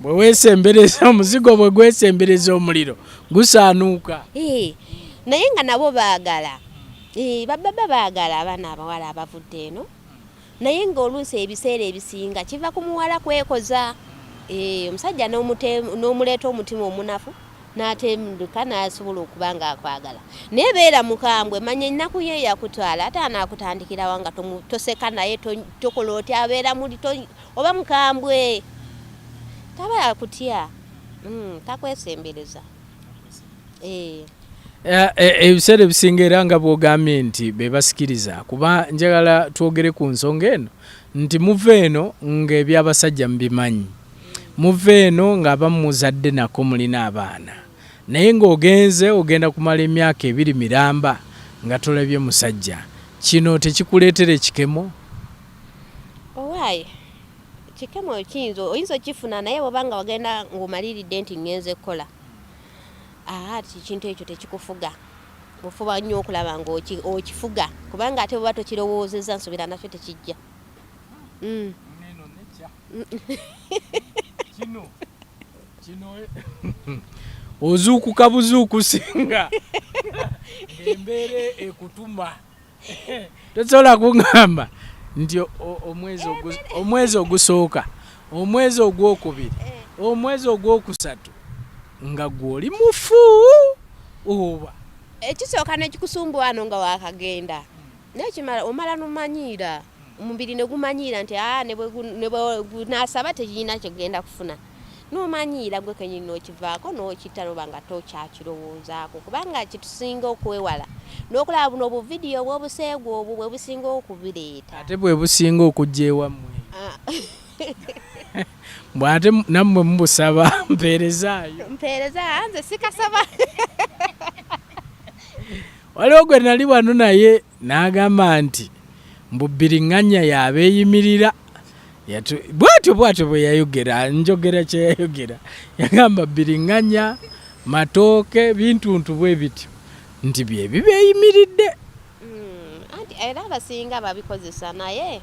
bwe weesembereza omuzigo bwe gwesembereza omuliro gusaanuuka. Eh, Naye nga nabo baagala. Eh, bababa baagala abaana abawala abavudde eno. Naye ng'oluusi ebiseera ebisinga kiva ku muwala kwekoza. Eh, omusajja n'omuleeta omutima omunafu n'atenduka n'asobola okuba ng'akwagala. Naye beera mukambwe, manya ennaku ye yakutwala ate anaakutandikirawa nga toseka naye tokola otya abeera muli oba mukambwe taba yakutya takwesembereza. Eh. Eh, eh, ebiseera ebisinga era nga bwogambye nti bebasikiriza kuba njagala twogere ku nsonga eno nti muva eno ng'ebyabasajja mubimanyi muva eno ng'abamu muzadde nako mulina abaana naye ng'ogenze ogenda kumala emyaka ebiri miramba nga tolabye musajja kino tekikuleetera ekikemo? Owaaye kikemo kiyinza oyinza okifuna naye bwoba nga wagenda ng'omaliridde nti ngenze kukola aa ekintu ekyo tekikufuga ofuba nnyo okulaba nga okifuga kubanga ate bwoba tokirowoozezza nsuubira nakyo tekijja. Mm. Kino kino ozuukuka buzuukusi nga embeera ekutuma tosobola kuŋŋamba nti omwezi ogusooka omwezi ogwokubiri eh. omwezi ogwokusatu nga gwe oli mufu oba ekisooka nekikusumbuwa wano nga wakagenda naye kimala omala nomanyiira omubiri ne gumanyiira nti aa ne bwe gunaasaba tekirina kyegenda kufuna n'omanyiira gwe kenyini n'okivaako n'okitta noba nga tokyakirowoozaako kubanga kitusinga okwewala n'okulaba buno obuvidiyo obw'obuseegu obwo bwe businga okubireeta. Ate bwe businga okujja ewammwe. Ah. Mbw ate nammwe mubusaba mpeerezaayo. Mpeereza nze sikasaba. Waliwo gwe nali wano naye n'agamba nti mbu bbiriŋŋanya y'abeeyimirira bwatyo bwatyo bwe yayogera njogera kye yayogera yagamba bbiriŋŋanya matooke bintuntu bwe bityo nti bye bibeeyimiridde. Anti era abasinga babikozesa naye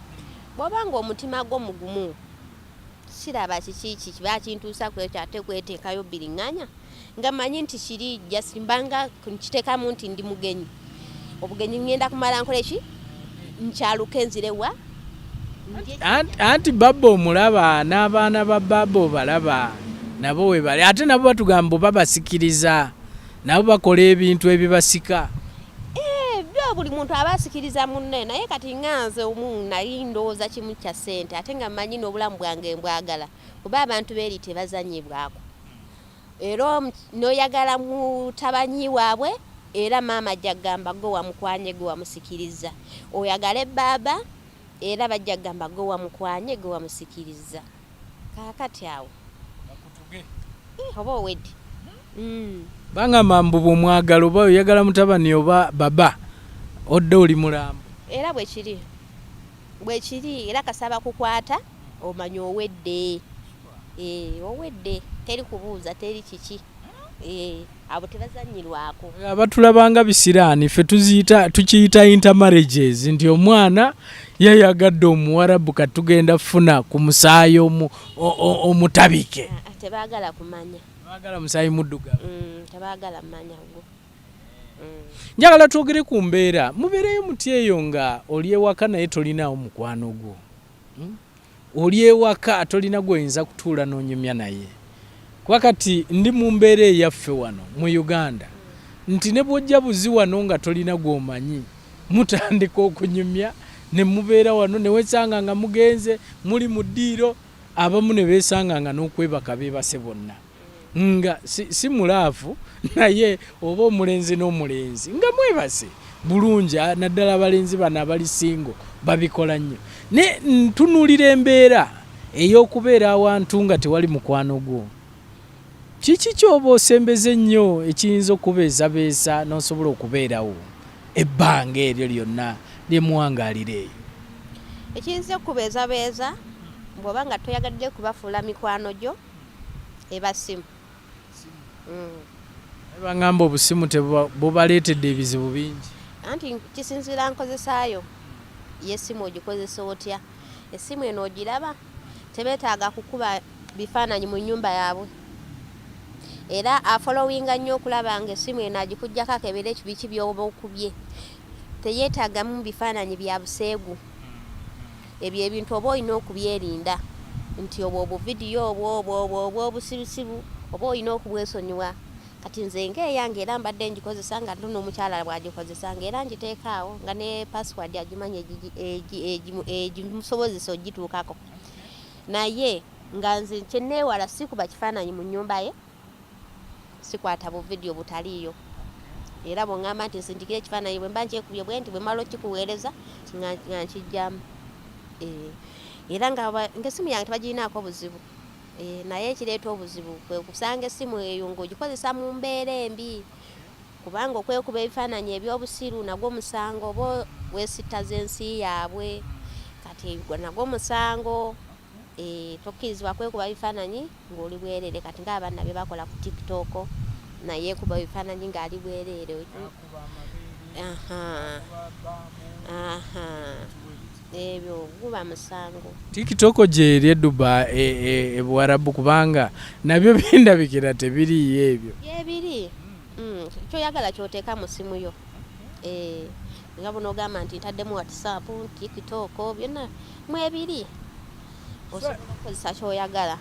bw'oba nga omutima gwo mugumu siraba kiki kiki bakintuusa ku ekyo ate kweteekayo bbiriŋŋanya nga manyi nti kiri just mbanga nkiteekamu nti ndi mugenyi obugenyi ngenda kumala nkole ki nkyaluke nzire wa. Anti baba omulaba n'abaana ba baba obalaba nabo we bali ate nabo batugamba babasikiriza nabo bakola ebintu ebibasika. Eh, byo buli muntu aba asikiriza munne naye kati nga nze omu nali ndowooza kimu kya ssente ate nga mmanyi n'obulamu bwange mbwagala kuba abantu beeri tebazanyibwako era n'oyagala mutabanyi waabwe era maama ajja kugamba gwe wamukwanye gwe wamusikiriza oyagale baaba era bajja kugamba gwe wamukwanye gwe wamusikiriza kaakati awo oba owedde. Bangamba mbu bw'omwagala oba oyagala mutabani oba baba odde oli mulambo. Era bwe kiri bwe kiri era kasaba kukwata omanya owedde owedde teri kubuuza teri kiki abo tebazanyirwako. Abatulabanga bisiraani ffe tuziyita tukiyita intermarriages nti omwana yayagadde omuwarabu kati tugenda funa ku musaayi omutabike. Ah, tebaagala kumanya. Baagala musaayi muddugavu. Tebaagala manya gwo. Njagala twogere ku mbeera mubeereyo muti eyo nga oli ewaka naye tolinaawo mukwano gwo, Oli ewaka tolina gw'oyinza kutuula n'onyumya naye kuba kati ndi mu mbeera eyaffe wano mu Uganda nti ne bw'ojja buzi wano nga tolina gw'omanyi mutandika okunyumya ne mubeera wano ne wesanga nga mugenze muli mu ddiiro abamu ne beesanga nga n'okwebaka beebase bonna nga si, si mulaavu naye oba omulenzi n'omulenzi nga mwebase bulungi naddala abalenzi bano abali singo babikola nnyo ne ntunuulira embeera ey'okubeera awantu nga tewali mukwano gwo kiki ky'oba osembeza ennyo ekiyinza okubeezabeeza n'osobola okubeerawo ebbanga eryo lyonna lye muwangaalira eyo? Ekiyinza okubeezabeeza bw'oba nga toyagadde kubafuula mikwano gyo eba ssimu. Bangamba obusimu bubaleetedde ebizibu bingi. Anti kisinziira nkozesaayo y'essimu ogikozesa otya. Essimu eno ogiraba tebeetaaga kukuba bifaananyi mu nnyumba yaabwe. Era afollowinga nnyo okulaba nga essimu eno agikuggyako akebere biki by'oba okubye. Teyeetaagamu bifaananyi bya buseegu. Ebyo ebintu oba olina okubyerinda nti obwo obuvidiyo obwo obwo obwo obw'obusirusiru oba olina okubwesonyiwa. Kati nze ng'eyange era mbadde ngikozesa nga nto n'omukyala bw'agikozesa ng'era ngiteeka awo nga ne password agimanyi egimusobozesa ogituukako. Naye nga nze kye neewala sikuba kifaananyi mu nnyumba ye, sikwata buvidiyo butaliiyo. Era bw'oŋŋamba nti nsindikire ekifaananyi bwe mba nkyekubye bwe nti bwe mmala okukikuweereza nga nkiggyamu. Eh, era nga ng'essimu yange tebagirinaako buzibu. Eh, naye ekireeta obuzibu kwe kusanga essimu eyo ng'ogikozesa mu mbeera embi kubanga okwekuba ebifaananyi eby'obusiru nagwo musango oba weesittaza ensi yaabwe kati gwo nagwo musango. Eh, tokkirizibwa kwekuba bifaananyi ng'oli bwereere kati ng'abaana bye bakola ku tiktok naye kuba ebifaananyi ng'ali bwereere. Aha. Aha. Ebyo guba musango. Tiktok gyeri e Dubai e, e, e Buwarabu kubanga nabyo bindabikira tebiriiyo ebyo. Gyebiri. Mm, kyoyagala kyoteeka mu simu yo. Eh, nga bunogamba nti ntaddemu WhatsApp, TikTok byonna mwebiri. Osobola okukozesa kyoyagala.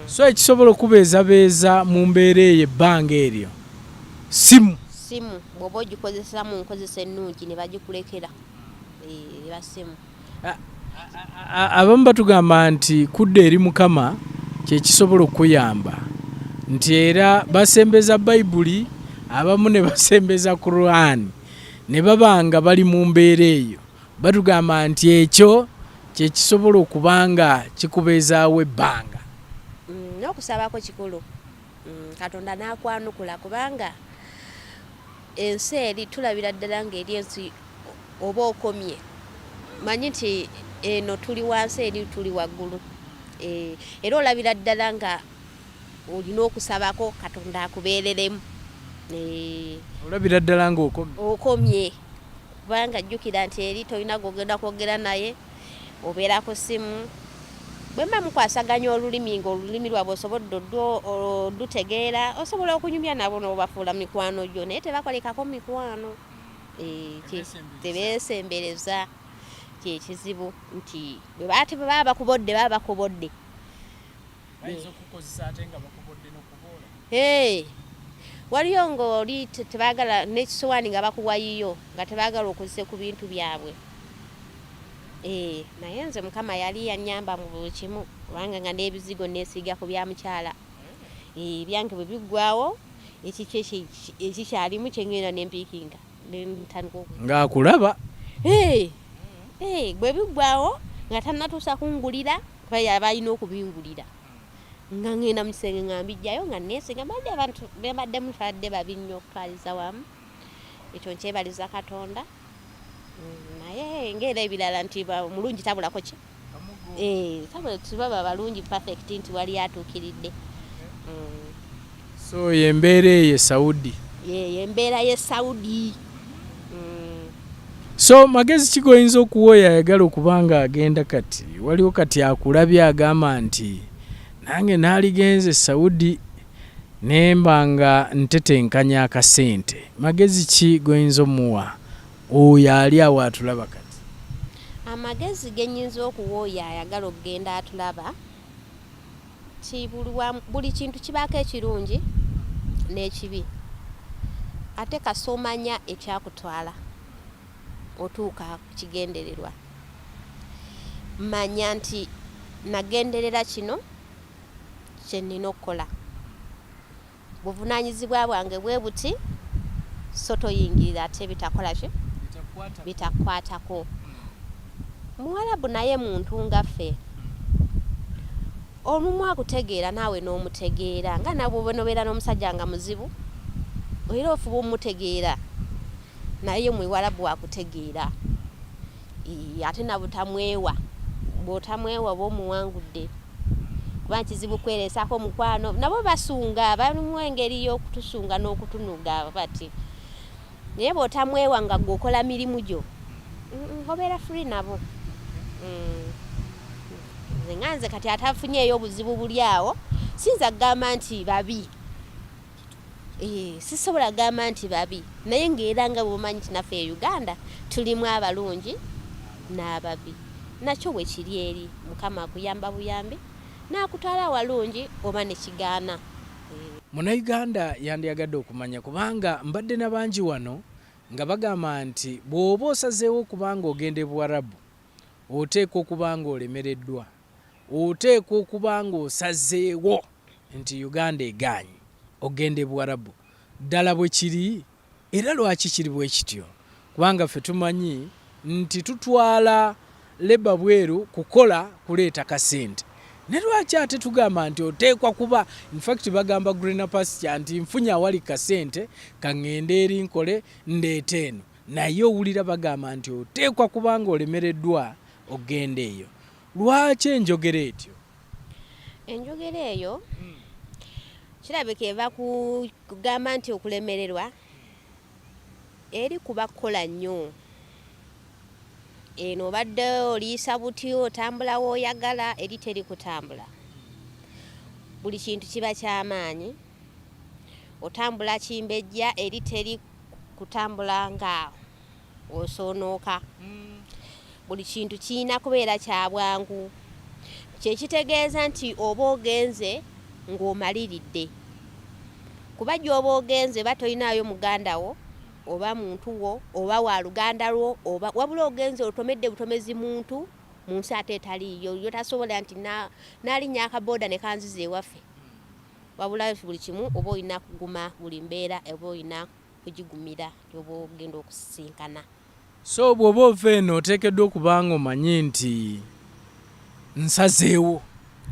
So ekisobola okubeezabeeza mu mbeera eyo ebbanga eryo simu. Simu bw'oba ogikozesa mu nkozesa ennungi ne bagikulekera. Eh, eba simu. Abamu batugamba nti kudda eri Mukama kye kisobola okukuyamba nti era basembeza Bayibuli abamu ne basembeza Quran ne baba nga bali mu mbeera eyo batugamba nti ekyo kye kisobola okuba nga kikubeezaawo ebbanga. N'okusabako kikulu. Katonda n'akwanukula kubanga ensi eri tulabira ddala ng'eri ensi oba okomye manyi nti eno tuli wansi eri tuli waggulu eh, era olabira ddala nga olina okusabako Katonda akubeereremu. Eh, olabira ddala ng'okomye okomye kubanga jjukira nti eri tolina gwogenda kwogera naye obeera ku ssimu bwe mba mukwasaganya olulimi ng'olulimi lwabwe osobodde olutegeera osobola okunyumya nabo n'obafuula mikwano gyo naye tebakolekako mikwano. Eh, tebeesembereza kyekizibu nti bwe baba bakubodde baba bakubodde. Bayinza okukukozesa ate nga bakubodde n'okuboola. Hey, waliyo ng'oli tebaagala n'ekisowaani nga bakuwa yiyo nga tebaagala okozese ku bintu byabwe. Eh, naye nze Mukama yali yannyamba mu buli kimu kubanga nga n'ebizigo neesiiga ku bya mukyala. Eh, ebyange bwe biggwawo ekikye ekikyalimu kye ŋŋenda ne mpiikinga ne ntandika oku Ng'akulaba. Hey, hey, bwe biggwawo nga tannatuusa kungulira kuba yaba alina okubingulira nga ŋŋenda mu kisenge nga mbiggyayo nga neesiiga mbadde abantu be mbaddemu tubadde babi nnyo okutwaliza wamu ekyo nkyebaliza Katonda. Naye ng'era ebirala nti omulungi tabulako ki eh, tebaba balungi perfect nti wali atuukiridde. So y'embeera eyo e Saudi. Yeyo embeera y'e Saudi. So magezi ki g'oyinza okuwa oyo ayagala okuba nga agenda kati? Waliwo kati akulabye agamba nti nange naaligenze e Saudi ne mba nga ntetenkanya akasente. Magezi ki g'oyinza omuwa oyo ali awo atulaba kati? Amagezi ge nnyinza okuwa oyo ayagala okugenda atulaba nti buli kintu kibaako ekirungi n'ekibi ate kasita omanya ekyakutwala otuuka ku kigendererwa. Manya nti nagenderera kino kye nnina okukola. Buvunaanyizibwa bwange bwe buti so toyingirira ate bitakola ki bitakukwatako. Muwarabu naye muntu nga ffe. Olumu akutegeera naawe n'omutegeera nga nawe bw'onobeera n'omusajja nga muzibu era ofuba omutegeera naye Omuwarabu akutegeera. Ate nabutamwewa bw'otamwewa oba omuwangudde kuba kizibu kwereesaako omukwano nabo basunga balimu engeri y'okutusunga n'okutunuga bati naye bw'otamwewa nga gwe okola mirimu gyo obeera free nabo. Nze nga nze kati atafunyeeyo obuzibu buli awo siyinza kugamba nti babi. Eh, sisobola gamba nti babi, naye ng'era nga bwomanyi nti naffe e Uganda tulimu abalungi n'ababi, nakyo bwe kiri eri. Mukama akuyamba buyambi n'akutwala awalungi oba ne kigaana. Eh. Munnayuganda yandyagadde okumanya kubanga mbadde na bangi wano nga bagamba nti bw'oba osazeewo okuba nga ogenda e Buwarabu oteekwa okuba nga olemereddwa, oteekwa okuba nga osazeewo nti Uganda egaanyi okugenda e Buwarabu. Ddala bwe kiri? Era lwaki kiri bwe kityo? Kubanga ffe tumanyi nti tutwala labour bweru kukola kuleeta kasente. Ne lwaki ate tugamba nti oteekwa kuba, in fact bagamba greener pasture nti nfunye awali kasente kaŋŋende eri nkole ndeete eno. Naye owulira bagamba nti oteekwa kuba nga olemereddwa okugenda eyo. Lwaki enjogera etyo? Enjogera eyo kirabika eva ku kugamba nti okulemererwa eri kuba kukola nnyo. Eno obadde oliisa buti, otambula w'oyagala, eri teri kutambula. Buli kintu kiba ky'amaanyi, otambula kimbejja, eri teri kutambula nga osoonooka. Buli kintu kirina kubeera kya bwangu, kye kitegeeza nti oba ogenze ng'omaliridde, kuba gy'oba ogenze oba tolinaayo muganda wo oba muntu wo oba wa luganda lwo oba wabula ogenze otomedde butomezi muntu mu nsi ate etaliiyo yotasobola nti naalinnya akabooda ne kanziza ewaffe. Wabula buli kimu oba olina kuguma, buli mbeera oba olina kugigumira gy'oba ogenda okusisinkana. So bw'oba ova eno oteekeddwa okuba nga omanyi nti nsazeewo.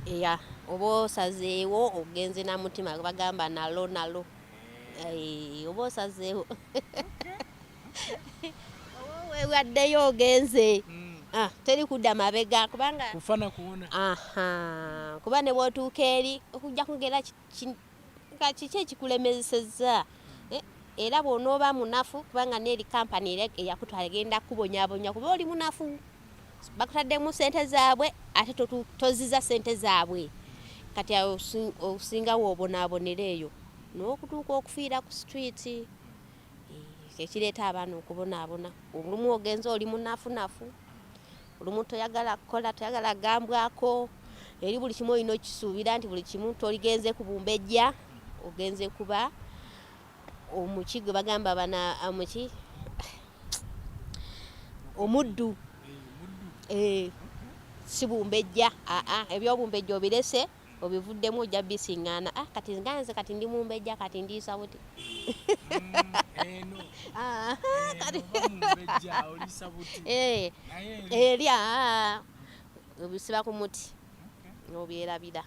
Yeah, oba osazeewo ogenze na mutima, bagamba nalo nalo. Eh, oba osazeewo oba wewaddeyo ogenze. Ah, teri kudda mabega kubanga kufa na kuwona. Aha, kuba ne bw'otuuka eri okujja kugera nga kiki ekikulemesezza, eh, era bw'onooba munafu, kubanga n'eri kampani era eyakutwala egenda kukubonyaabonya kuba oli munafu, bakutaddemu ssente zaabwe ate toziza ssente zaabwe, kati awo osinga w'obonaabonera eyo n'okutuuka okufiira ku street. Ekireeta abaana okubonaabona, olumu ogenze oli munafunafu, olumu toyagala kukola, toyagala kugambwako, eri buli kimu olina okisuubira nti buli kimu toligenze ku bumbejja, ogenze kuba omuki gwe bagamba bana omuki omuddu, eh, si bumbejja, aa ebyobumbejja obirese obivuddemu ojja bisiŋŋaana. Ah, kati nga nze kati ndi mumbejja, kati ndiisa buti. Ah, eh, eri ah, obisiba ku muti n'obyerabira,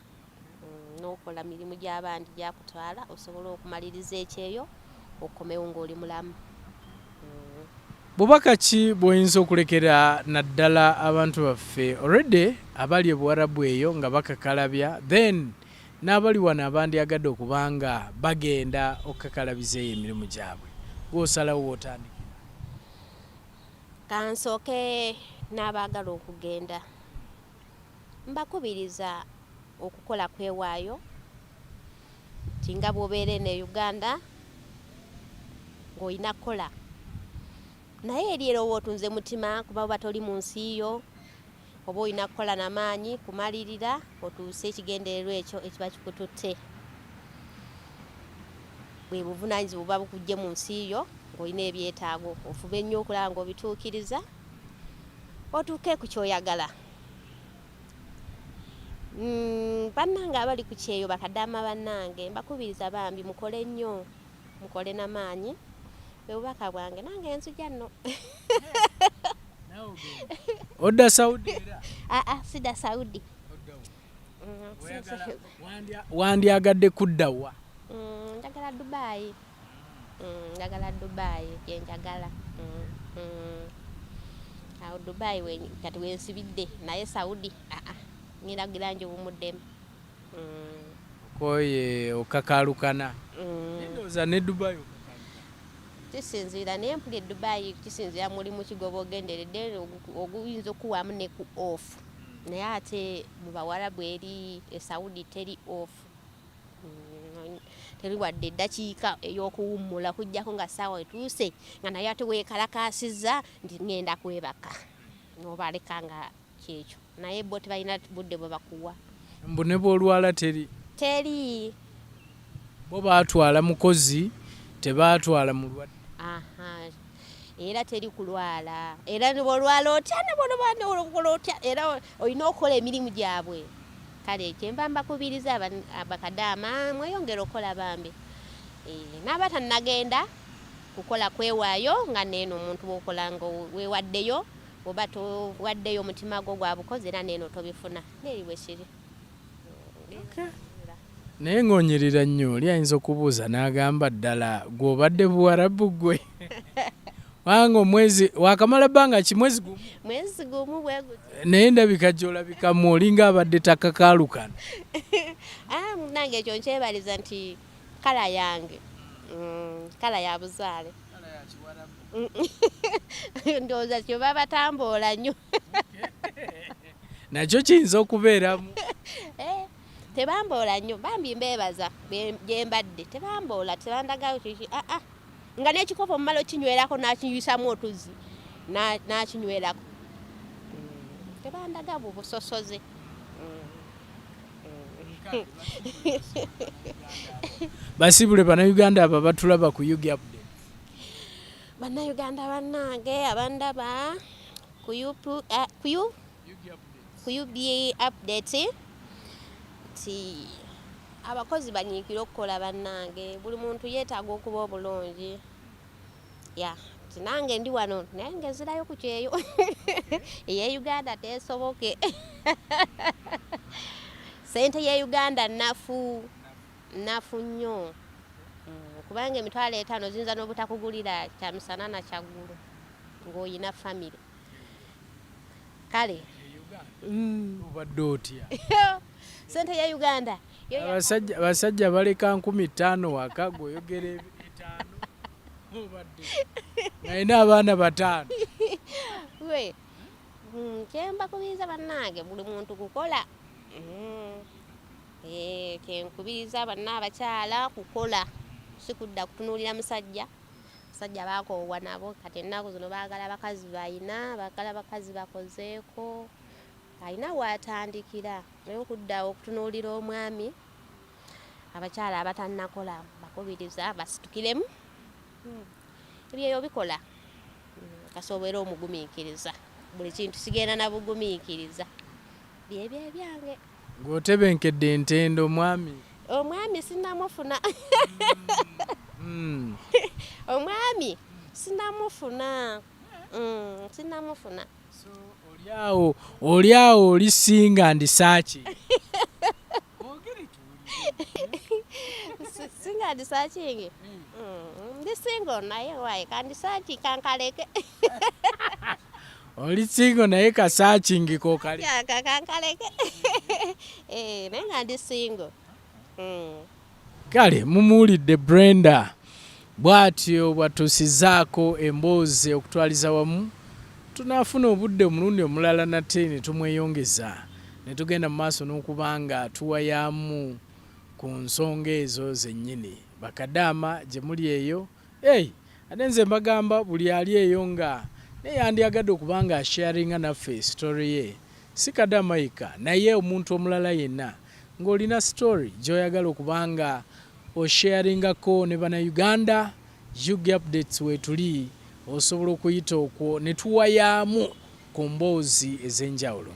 n'okola mirimu gy'abandi gyakutwala osobola okumaliriza ekyeyo okomewo ng'oli mulamu. Bubaka ki bw'oyinza okulekera naddala abantu baffe already abali e Buwarabu eyo nga bakakalabya, then n'abali wano abandyagadde okuba nga bagenda okukakalabiza eyo emirimu gyabwe? Gw'osalawo w'otandikira. Kansooke n'abaagala okugenda, mbakubiriza okukola kwewaayo nti nga bw'obeera eno e Uganda ng'olina kukola, naye eri era oba otunze mutima kuba oba toli mu nsi yo, oba olina kukola na maanyi kumalirira otuuse ekigendererwa ekyo ekiba kikututte. Bwe buvunaanyizibwa obuba bukuggye mu nsi yo ng'olina ebyetaago, ofube nnyo okulaba ng'obituukiriza otuuke ku ky'oyagala. Bannange abali ku kyeyo, bakadaama bannange, mbakubiriza bambi mukole nnyo, mukole na maanyi, bwe bubaka bwange, nange nzija nno. Odda Saudi era? Aa, sidda Saudi. Wandyagadde kudda wa? Njagala Dubai. Njagala Dubai, gye njagala. Awo Dubai kati wensibidde, naye Saudi aa, ngenda kugira ngiwumuddemu. Okooye okakaalukana. Ndowooza ne Dubai okakaalukana. Kisinziira, naye mpulira e Dubai kisinziira mulimu ki gw'oba ogenderedde oguyinza okukuwaamu ne ku off, naye ate mu Bawarabu eri e Saudi teri off. Teri wadde eddakiika ey'okuwummula kujjako nga ssaawa etuuse nga naye ate weekalakaasizza nti ŋŋenda kwebaka n'obaleka nga kyekyo, naye bo tebalina budde bwe bakuwa. Mbu ne bw'olwala teri? Teri. Bo baatwala mukozi tebaatwala mulwadde. Aha. Era teri kulwala, era ne bw'olwala otya ne bw'onoba otya era olina okukola emirimu gyabwe. Kale kyenva mbakubiriza abakadaama mweyongere okukola bambi. Eh, n'aba tannagenda kukola kwewaayo nga neeno omuntu bw'okola nga weewaddeyo, bw'oba towaddeyo omutima gwo gwa bukozi era neeno tobifuna, neeri bwe kiri. Naye ng'onyirira nnyo, oli ayinza okubuuza n'agamba ddala ggwe obadde Buwarabu ggwe? Kubanga omwezi waakamala bbanga ki? Mwezi gumu? Mwezi gumu bwe gutyo. Naye endabika gy'olabikamu olinga abadde takakaalukana. Ah, nange ekyo nkyebaliza nti kala yange kala ya buzaale. Ndowooza kyo babatamboola nnyo. Nakyo kiyinza okubeeramu. Eh, tebamboola nnyo bambi, mbeebaza gye mbadde tebamboola, tebandagayo kiki, ah, ah. Nga n'ekikopo mmala okinywerako n'akinywisamu otuzzi n'akinywerako. Tebandaga busosoze. Basiibule Bannayuganda abo abatulaba ku UG Update. Bannayuganda bannange abandaba ku UB Update nti abakozi banyiikire okukola bannange, buli muntu yeetaaga okuba obulungi. Ya, nti nange ndi wano naye ngezirayo ku kyeyo ey'e Uganda teesoboke. Ssente y'e Uganda nnafu, nnafu nnyo, kubanga 50,000 ziyinza n'obutakugulira kyamisana na kyaggulu ng'oyina famire. Kale obadde otya? Ssente ya Uganda abasajja baleka 5000 waka, gweoyogera etaano, obadde alina abaana 5. We kyembakubiriza bannange buli muntu kukola. Kyenkubiriza banna abakyala kukola, si kudda kutunuulira musajja. Basajja bakoowa nabo kati ennaku zino baagala bakazi bayina, baagala bakazi bakozeeko, alina waatandikira. Naye okudda okutunuulira omwami, abakyala abatannakola bakubiriza basitukiremu. Ebyeyo bikola kasobola omugumiikiriza, buli kintu kigenda na bugumiikiriza. Byebyo ebyange. Ng'otebenkedde entendo omwami? Omwami sinnamufuna. Omwami sinnamufuna. Sinnamufuna. So oli awo oli single and searching. Single and searching. Ndi single naye wayi kandi searching kankaleke. Oli single naye ka searching kokali. Kankaleke. Naye nga ndi single. Kale mumuwulidde Brenda bw'atyo bw'atuusizaako emboozi okutwaliza wamu. Tunaafuna obudde omulundi omulala nate ne tumweyongeza ne tugenda mu maaso n'okuba nga tuwayaamu ku nsonga ezo zennyini. Bakadaama gye muli eyo, ei ate nze mbagamba buli ali eyo nga naye yandyagadde okuba nga asharinga naffe story ye, si kadaama yekka naye omuntu omulala yenna ng'olina story gy'oyagala okuba nga osharingako ne Bannayuganda, UG Updates weetuli, osobola okuyita okwo ne tuwayaamu ku mboozi ez'enjawulo.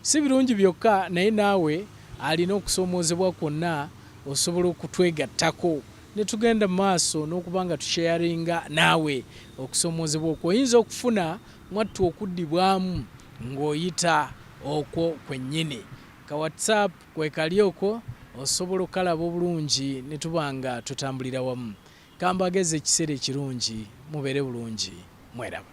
Si birungi byokka naye naawe alina okusoomoozebwa kwonna osobola okutwegattako ne tugenda mu maaso n'okuba nga tusharinga naawe okusoomoozebwa okwo. Oyinza okufuna mwattu okuddibwamu ng'oyita okwo kwennyini. Ka WhatsApp kwekali okwo osobola okukalaba obulungi ne tuba nga tutambulira wamu. Kambageze ekiseera ekirungi, mubeere bulungi, mweraba.